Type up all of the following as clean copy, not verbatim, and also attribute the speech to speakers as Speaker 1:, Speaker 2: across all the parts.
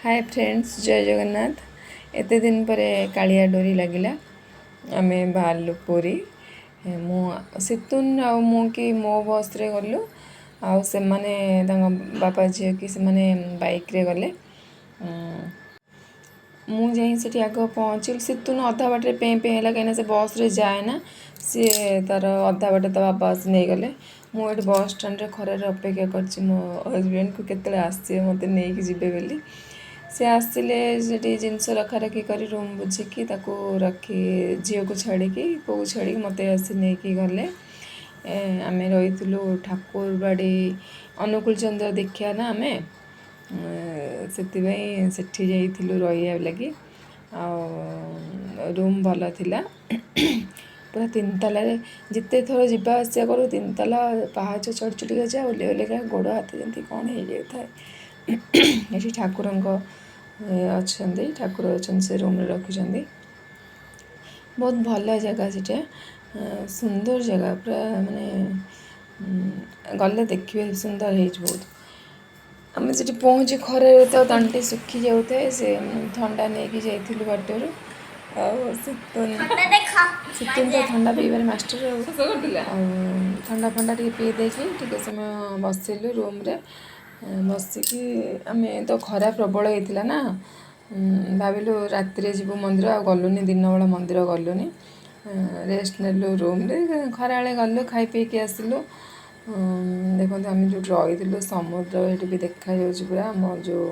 Speaker 1: ହାଏ friends, ଜୟ ଜଗନ୍ନାଥ। ଏତେ ଦିନ ପରେ କାଳିଆ ଡୋରି ଲାଗିଲା, ଆମେ ବାହାରିଲୁ ପୁରୀ। ମୁଁ, ସିତୁନ ଆଉ ମୁଁ କି ମୋ ବସ୍ରେ ଗଲୁ, ଆଉ ସେମାନେ ତାଙ୍କ ବାପା ଝିଅ କି ସେମାନେ ବାଇକ୍ରେ ଗଲେ। ମୁଁ ଯାଇ ସେଠି ଆଗ ପହଞ୍ଚିଲି। ସିତୁନ ଅଧା ବାଟରେ ପେଁ ପେଁ ହେଲା, କାହିଁକିନା ସେ ବସ୍ରେ ଯାଏ ନା। ସିଏ ତା'ର ଅଧା ବାଟ ତା ବାବା ଆସି ନେଇଗଲେ। ମୁଁ ଏଠି ବସ୍ ଷ୍ଟାଣ୍ଡରେ ଖରାରେ ଅପେକ୍ଷା କରିଛି ମୋ ହଜବେଣ୍ଡକୁ, କେତେବେଳେ ଆସିବେ ମୋତେ ନେଇକି ଯିବେ ବୋଲି। ସେ ଆସିଲେ, ସେଠି ଜିନିଷ ରଖାରଖି କରି, ରୁମ୍ ବୁଝିକି, ତାକୁ ରଖି, ଝିଅକୁ ଛାଡ଼ିକି, ପୁଅକୁ ଛାଡ଼ିକି ମୋତେ ଆସି ନେଇକି ଗଲେ। ଆମେ ରହିଥିଲୁ ଠାକୁରବାଡ଼ି, ଅନୁକୂଳ ଚନ୍ଦ୍ର ଦେଖିବା ନା ଆମେ, ସେଥିପାଇଁ ସେଠି ଯାଇଥିଲୁ ରହିବା ଲାଗି। ଆଉ ରୁମ୍ ଭଲ ଥିଲା, ପୁରା ତିନିତାଲାରେ। ଯେତେ ଥର ଯିବା ଆସିବା କରୁ, ତିନିତାଲା ପାହାଚ ଚଢ଼ି ଚଢ଼ିକା ଯା, ଓହ୍ଲେଇ ଓହ୍ଲେଇକା ଗୋଡ଼ ହାତ ଯେମିତି କ'ଣ ହେଇଯାଇଥାଏ। ଏଠି ଠାକୁରଙ୍କ ଅଛନ୍ତି, ଠାକୁର ଅଛନ୍ତି, ସେ ରୁମ୍ରେ ରଖିଛନ୍ତି। ବହୁତ ଭଲ ଜାଗା ସେଇଟା, ସୁନ୍ଦର ଜାଗା ପୁରା। ମାନେ ଗଲେ ଦେଖିବେ, ସୁନ୍ଦର ହେଇଛି ବହୁତ। ଆମେ ସେଠି ପହଞ୍ଚି ଖରାରେ ତ ତଣ୍ଟି ଶୁଖି ଯାଉଥାଏ, ସେ ଥଣ୍ଡା ନେଇକି ଯାଇଥିଲୁ ବାଟରୁ। ଆଉ ଶୀତନ ଶୀତନ ତ ଥଣ୍ଡା ପିଇବାରେ ମାଷ୍ଟର। ଆଉ ଆଉ ଥଣ୍ଡା ଫଣ୍ଡା ଟିକେ ପିଇ ଦେଇକି ଟିକେ ସମୟ ବସିଲୁ ରୁମ୍ରେ। ବସିକି ଆମେ ତ ଖରା ପ୍ରବଳ ହେଇଥିଲା ନା, ଭାବିଲୁ ରାତିରେ ଯିବୁ ମନ୍ଦିର, ଆଉ ଗଲୁନି। ଦିନବେଳା ମନ୍ଦିର ଗଲୁନି, ରେଷ୍ଟ ନେଲୁ ରୁମ୍ରେ। ଖରାବେଳେ ଗଲୁ, ଖାଇ ପିଇକି ଆସିଲୁ। ଦେଖନ୍ତୁ, ଆମେ ଯେଉଁଠି ରହିଥିଲୁ ସମୁଦ୍ର ଏଠି ବି ଦେଖାଯାଉଛି ପୁରା ଆମ ଯେଉଁ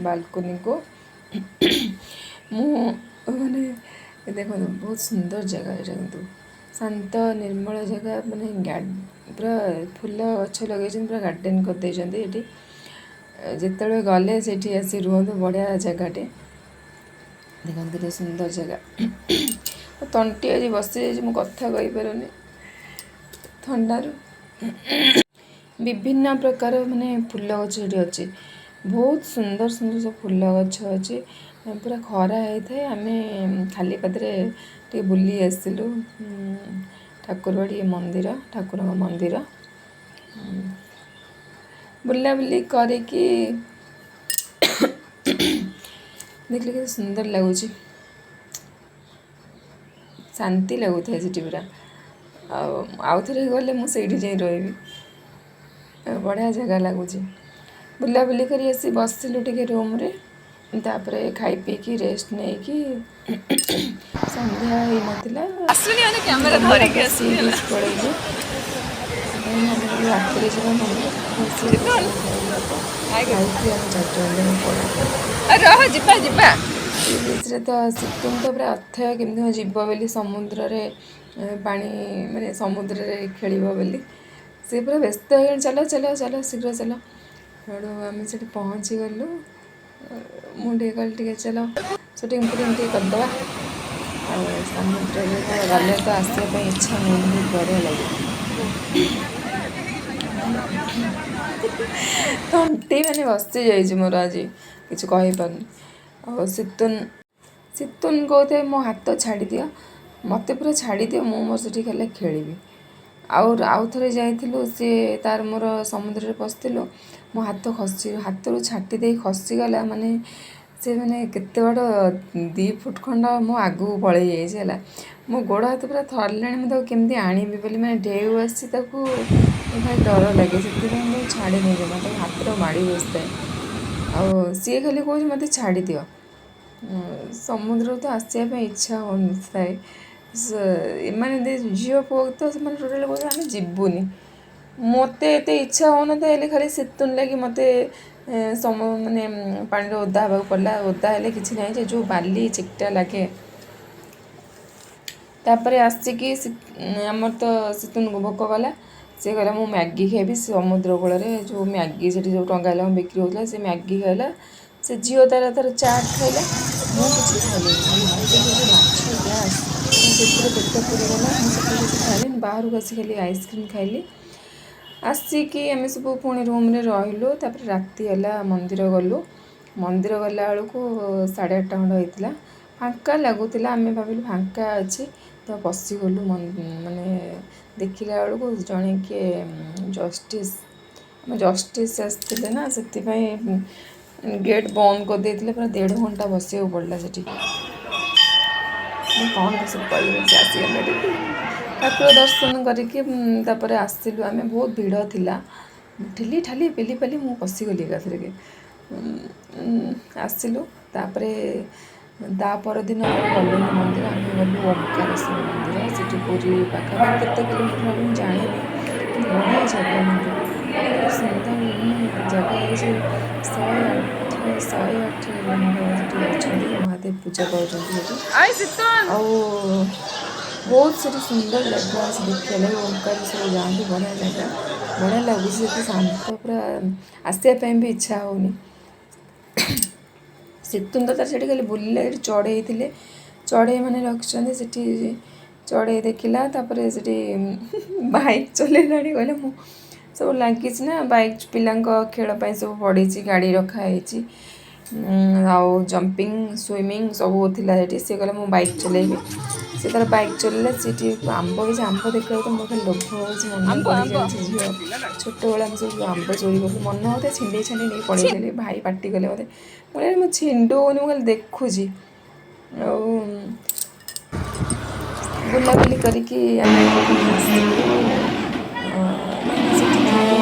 Speaker 1: ବାଲକୋନିକୁ। ମୁଁ ମାନେ ଦେଖନ୍ତୁ, ବହୁତ ସୁନ୍ଦର ଜାଗା ଏଇଟା କିନ୍ତୁ, ଶାନ୍ତ ନିର୍ମଳ ଜାଗା। ମାନେ ପୁରା ଫୁଲ ଗଛ ଲଗେଇଛନ୍ତି, ପୁରା ଗାର୍ଡ଼େନ୍ କରିଦେଇଛନ୍ତି ଏଠି। ଯେତେବେଳେ ଗଲେ ସେଇଠି ଆସି ରୁହନ୍ତୁ, ବଢ଼ିଆ ଜାଗାଟେ। ଦେଖନ୍ତୁ କେତେ ସୁନ୍ଦର ଜାଗା। ତଣ୍ଟି ଆଜି ବସିଯାଇଛି, ମୁଁ କଥା କହିପାରୁନି ଥଣ୍ଡାରୁ। ବିଭିନ୍ନ ପ୍ରକାର ମାନେ ଫୁଲ ଗଛ ଏଠି ଅଛି, ବହୁତ ସୁନ୍ଦର ସୁନ୍ଦର ସବୁ ଫୁଲ ଗଛ ଅଛି। ପୁରା ଖରା ହେଇଥାଏ, ଆମେ ଖାଲି ପାଦରେ ଟିକେ ବୁଲି ଆସିଲୁ। ଠାକୁରବାଡ଼ି ମନ୍ଦିର, ଠାକୁରଙ୍କ ମନ୍ଦିର ବୁଲାବୁଲି କରିକି ଦେଖିଲେ କେତେ ସୁନ୍ଦର ଲାଗୁଛି, ଶାନ୍ତି ଲାଗୁଥାଏ ସେଠି ପୁରା। ଆଉ ଆଉ ଥରେ ଗଲେ ମୁଁ ସେଇଠି ଯାଇ ରହିବି, ବଢ଼ିଆ ଜାଗା ଲାଗୁଛି। ବୁଲାବୁଲି କରି ଆସି ବସିଲୁ ଟିକେ ରୁମ୍ରେ, ତାପରେ ଖାଇ ପିଇକି ରେଷ୍ଟ ନେଇକି, ସନ୍ଧ୍ୟା ହେଇନଥିଲା।
Speaker 2: ଆସୁନି, ମାନେ କ୍ୟାମେରା ଧରିକି ଆସୁନି। ହେଲା।
Speaker 1: ପଳେଇଲୁ, କାହିଁକିନା ଆମେ ରାତିରେ ଯିବା ମନ୍ଦିର। ଖାଇକି ଆମେ ଚାରିଜଣ ଯାକ ପଳେଇଲୁ।
Speaker 2: ରହ, ଯିବା ଯିବା।
Speaker 1: ସି ବିଚ୍ରେ ତ ଶୀତୁନ ତ ପୁରା ଅଥୟ, କେମିତି କ'ଣ ଯିବ ବୋଲି ସମୁଦ୍ରରେ ପାଣି, ମାନେ ସମୁଦ୍ରରେ ଖେଳିବ ବୋଲି ସେ ପୁରା ବ୍ୟସ୍ତ ହେଇଗଲାଣି। ଚାଲ ଚାଲ ଚାଲ, ଶୀଘ୍ର ଚାଲ। ତେଣୁ ଆମେ ସେଠି ପହଞ୍ଚିଗଲୁ। ମୁଁ ଟିକେ କହିଲି, ଟିକେ ଚାଲ ସୁଟିଂ ଫୁଟିଂ ଟିକେ କରିଦେବା। ଆଉ ସମୁଦ୍ରରେ ତ ଗଲେ ତ ଆସିବା ପାଇଁ ଇଚ୍ଛା ହୁଏନି, ବହୁତ ବଢ଼ିଆ ଲାଗେ। ତଣ୍ଟି ମାନେ ବସିଯାଇଛି ମୋର ଆଜି, କିଛି କହିପାରୁନି। ଆଉ ଶୀତୁନ ଶୀତୁନ କହୁଥାଏ, ମୋ ହାତ ଛାଡ଼ିଦିଅ, ମୋତେ ପୁରା ଛାଡ଼ିଦିଅ, ମୁଁ ମୋର ସେଠି ଖାଲି ଖେଳିବି। ଆଉ ଆଉ ଥରେ ଯାଇଥିଲୁ, ସିଏ ତାର ମୋର ସମୁଦ୍ରରେ ପଶିଥିଲୁ, ମୋ ହାତ ଖସି ହାତରୁ ଛାଟି ଦେଇ ଖସିଗଲା। ମାନେ ସେ ମାନେ କେତେ ବାଟ, 2 ଫୁଟ ଖଣ୍ଡ ମୋ ଆଗକୁ ପଳେଇ ଯାଇଛି। ହେଲା, ମୋ ଗୋଡ଼ ହାତ ପୁରା ଥରିଲାଣି, ମୁଁ ତାକୁ କେମିତି ଆଣିବି ବୋଲି। ମାନେ ଢେଉ ଆସିଛି, ତାକୁ ଭାରି ଡର ଲାଗେ, ସେଥିପାଇଁ ମୁଁ ଛାଡ଼େନି ଜମା ତାକୁ, ହାତରେ ମାଡ଼ି ବସିଥାଏ। ଆଉ ସିଏ ଖାଲି କହୁଛି, ମୋତେ ଛାଡ଼ିଦିଅ। ସମୁଦ୍ରକୁ ତ ଆସିବା ପାଇଁ ଇଚ୍ଛା ହେଉନଥାଏ। ଏମାନେ ଝିଅ ପୁଅ ତ ସେମାନେ ଟୋଟାଲି କହୁଛନ୍ତି ଆମେ ଯିବୁନି। ମୋତେ ଏତେ ଇଚ୍ଛା ହେଉନଥାଏ, ହେଲେ ଖାଲି ଶୀତୁନ ଲାଗି ମୋତେ ମାନେ ପାଣିରେ ଓଦା ହେବାକୁ ପଡ଼ିଲା। ଓଦା ହେଲେ କିଛି ନାହିଁ ଯେ, ଯେଉଁ ବାଲି ଚିକଟା ଲାଗେ। ତାପରେ ଆସିକି ଆମର ତ ଶୀତୁନକୁ ଭୋକ କଲା। ସେ କହିଲା, ମୁଁ ମ୍ୟାଗି ଖାଇବି। ସମୁଦ୍ର କୂଳରେ ଯେଉଁ ମ୍ୟାଗି ସେଠି ଯେଉଁ ଟଙ୍କାଏ ଲେଖା ବିକ୍ରି ହେଉଥିଲା, ସେ ମ୍ୟାଗି ଖାଇଲା। ସେ ଝିଅ ତାର ତାର ଚାଟ୍ ଖାଇଲା। ମୁଁ କିଛି ଖାଇଲିନି। ମୋତେ ସେ ଯେଉଁ ମାଛ ଗ୍ୟାସ୍, ସେଥିରେ ପେଟ ପୁରିଗଲା। ମୁଁ ସେଠି କିଛି ଖାଇଲିନି, ବାହାରକୁ ଆସି ଖାଲି ଆଇସ୍କ୍ରିମ୍ ଖାଇଲି। ଆସିକି ଆମେ ସବୁ ପୁଣି ରୁମ୍ରେ ରହିଲୁ। ତାପରେ ରାତି ହେଲା, ମନ୍ଦିର ଗଲୁ। ମନ୍ଦିର ଗଲା ବେଳକୁ 8:30 ଖଣ୍ଡ ହେଇଥିଲା। ଫାଙ୍କା ଲାଗୁଥିଲା, ଆମେ ଭାବିଲୁ ଫାଙ୍କା ଅଛି ତ ପଶିଗଲୁ। ମାନେ ଦେଖିଲା ବେଳକୁ ଜଣେ କିଏ ଜଷ୍ଟିସ୍, ଆମ ଜଷ୍ଟିସ୍ ଆସିଥିଲେ ନା, ସେଥିପାଇଁ ଗେଟ୍ ବନ୍ଦ କରିଦେଇଥିଲେ। ପୁରା ଦେଢ଼ ଘଣ୍ଟା ବସିବାକୁ ପଡ଼ିଲା ସେଠି। ମୁଁ କ'ଣ ସବୁ କହିବି, ସେ ଆସିଗଲା ଟିକେ। ଠାକୁର ଦର୍ଶନ କରିକି ତାପରେ ଆସିଲୁ ଆମେ। ବହୁତ ଭିଡ଼ ଥିଲା। ଠେଲି ଠାଲି ପେଲି ପେଲି ମୁଁ ପଶିଗଲି ଏକାଥରକେ। ଆସିଲୁ। ତାପରେ ତା ପରଦିନ ଆଉ ଗଲୁନି ମନ୍ଦିର। ଆମେ ଗଲୁ ଓମକାରେଶ୍ୱର ମନ୍ଦିର। ସେଠି ପୁରୀ ପାଖାପାଖି କେତେ କିଲୋମିଟର ହେବ ମୁଁ ଜାଣିନି, କିନ୍ତୁ ବଢ଼ିଆ ଜାଗା। କିନ୍ତୁ ମାନେ ସୁନ୍ଦର ମାନେ ଜାଗା ହେଇଛି। 108 ଲିଙ୍ଗ ସେଠି ଅଛନ୍ତି, ମହାଦେବ ପୂଜା ପାଉଛନ୍ତି ସେଠି।
Speaker 2: I ଶୀତଲ।
Speaker 1: ଆଉ ବହୁତ ସେଠି ସୁନ୍ଦର ଜାଗା ଅଛି ଦେଖିବା ଲାଗି। ଓମକାରେଶ୍ୱର ଯାଆନ୍ତୁ, ବଢ଼ିଆ ଜାଗା, ବଢ଼ିଆ ଲାଗୁଛି ସେଠି, ଶାନ୍ତ ପୁରା, ଆସିବା ପାଇଁ ବି ଇଚ୍ଛା ହେଉନି। ଶୀତୁନ ତ ତାର ସେଠି ଖାଲି ବୁଲିଲା। ସେଠି ଚଢ଼େଇ ଥିଲେ, ଚଢ଼େଇ ମାନେ ରଖିଛନ୍ତି ସେଠି, ଚଢ଼େଇ ଦେଖିଲା। ତାପରେ ସେଠି ବାଇକ୍ ଚଲେଇଲାଣି। କହିଲେ ମୁଁ ସବୁ ଲାଗିଛି ନା ବାଇକ୍, ପିଲାଙ୍କ ଖେଳ ପାଇଁ ସବୁ ପଡ଼ିଛି, ଗାଡ଼ି ରଖା ହେଇଛି ଆଉ ଜମ୍ପିଂ, ସୁଇମିଂ ସବୁ ଥିଲା ସେଠି। ସେ କହିଲା ମୁଁ ବାଇକ୍ ଚଲେଇବି। ସେ ତାର ବାଇକ୍ ଚଲେଇଲା। ସେଠି ଆମ୍ବ ହେଇଛି। ଆମ୍ବ ଦେଖିଲା ତ ମୋର ଖାଲି ଲୋଭ ହେଉଛି, ମନେ
Speaker 2: ଆମ୍ବ, ଆମ୍ବ।
Speaker 1: ପଡ଼ିଯାଉଛି ଝିଅ ଛୋଟବେଳେ ଆମେ ସବୁ ଆମ୍ବ ଚୋରି କରୁଥିଲୁ। ମନେ ହେଉଥାଏ ଛିଣ୍ଡେଇ ଛାଣ୍ଡେଇ ନେଇ ପଳେଇଥିଲି। ଭାଇ ପାଟି କଲେ ମୋତେ। ମୁଁ କହିଲି ମୁଁ ଛିଣ୍ଡଉନି, ମୁଁ ଖାଲି ଦେଖୁଛି। ଆଉ ବୁଲାବୁଲି କରିକି ଆମେ ପ୍ରଥମେ ଆସିଲୁ। ମାନେ ସେଠି ଥିଲୁ।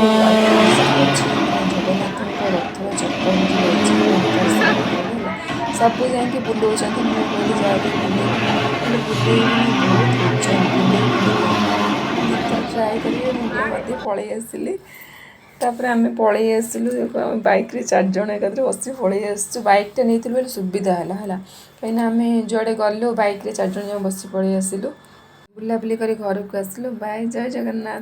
Speaker 1: ସେଠି ଅଛି ମାନେ ଜଗନ୍ନାଥଙ୍କ ରଥର ଚକ ସେଠି ଅଛି ଓମକାରେଶ୍ୱର ମନ୍ଦିରରେ। ହେଲା ସବୁ ଯାଇକି ବୁଲଉଛନ୍ତି। ମୁଁ କହିଲି ଯାହା ଟିକେ ବୁଲେଇବି। ହେଲେ ବୁଲେଇ ମାନେ ବହୁତ ଓଜନ, ବୁଲେଇ ବୁଲେଇ ଦୁଇଥର ଟ୍ରାଏ କରିକି ମୁଣ୍ଡିଆ ମାରିଦେଇ ପଳେଇ ଆସିଲି। ତାପରେ ଆମେ ପଳେଇ ଆସିଲୁ ବାଇକ୍ରେ, ଚାରିଜଣ ଏକାଥରେ ବସି ପଳେଇ ଆସିଛୁ। ବାଇକ୍ଟା ନେଇଥିଲୁ ବୋଲି ସୁବିଧା ହେଲା ହେଲା କାହିଁକିନା ଆମେ ଯୁଆଡ଼େ ଗଲୁ, ବାଇକ୍ରେ ଚାରିଜଣ ଯାକ ବସି ପଳେଇ ଆସିଲୁ। ବୁଲାବୁଲି କରି ଘରକୁ ଆସିଲୁ। ବାଏ, ଜୟ ଜଗନ୍ନାଥ।